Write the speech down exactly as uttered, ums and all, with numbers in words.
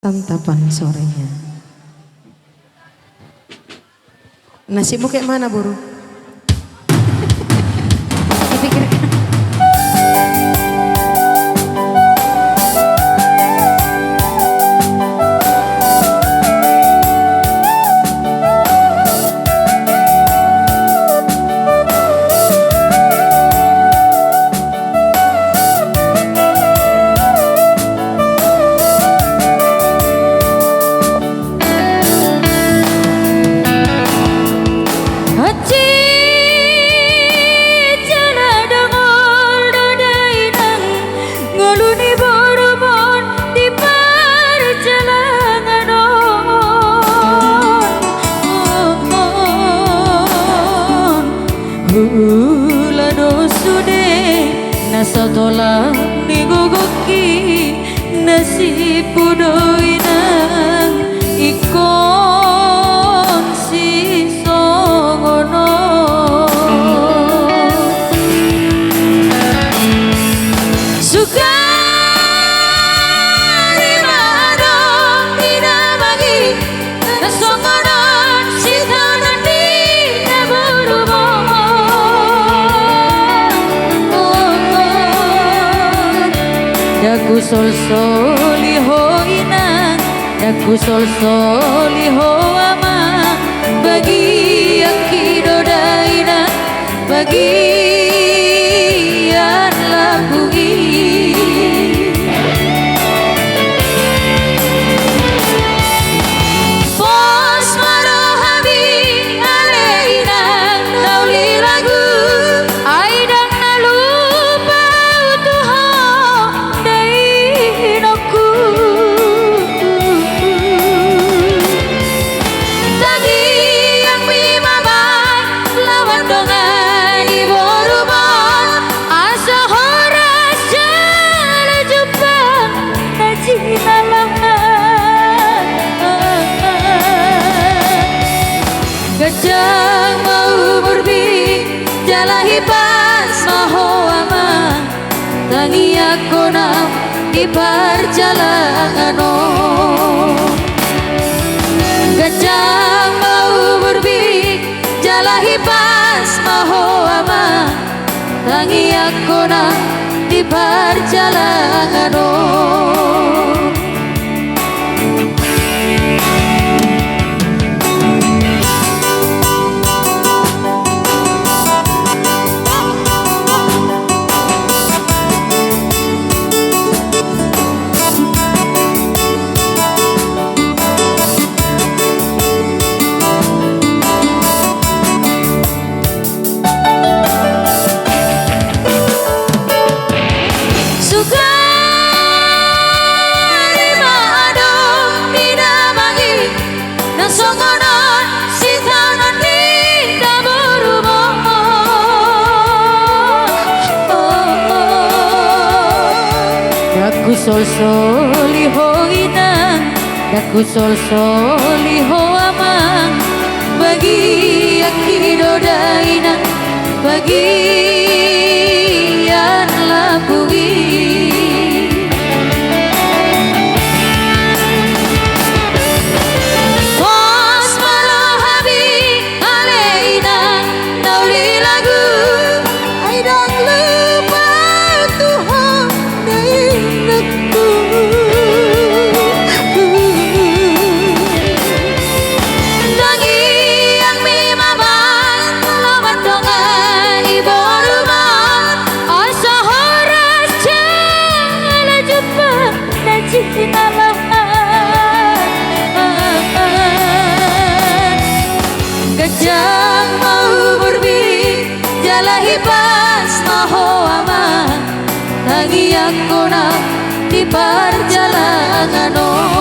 Santapan sorenya. Nasibmu kayak mana, Boru? Dipikirkan. Hansit jala dangol do dainang ngolu ni borumon di parjalangan on. Hula do sude na satolang ni gogongki, nasibmu do inang ingkon sisongon on. Sukari ma adong di damang i, na songon on sitaonon ni na borumon. Ndang husolsoli ho inang, ndang husolsoli ho amang, bagianki do dainang bagian lambung i. Pos ma rohami ale inang na uli lagu, ai ndang na lupa au tu ho dainangku. Tangiangmi ma baen laho mandongani borumon, asa horas jala jumpang na jinalahan. Ganjang ma umurmi jala hipas ma ho amang, tangiangkon na di parjalangan on. Ganjang ma umurmi jala hipas ma ho amang, tangiangkon na di parjalangan on. Sukari ma adong di damang i, na songon on sitaonon ni na borumon. Ndang husolsoli ho inang, ndang husolsoli ho amang, bagianki do dainang bagian lambung i. Pos ma rohami ale inang na uli lagu, ai ndang lupa tu ho dainangku. Tangiangmi ma baen laho mandongani borumon, asa horas jala jumpang na jinalahan. Ganjang ma umurmi jala hipas ma ho amang, tangiangkon na di parjalangan on.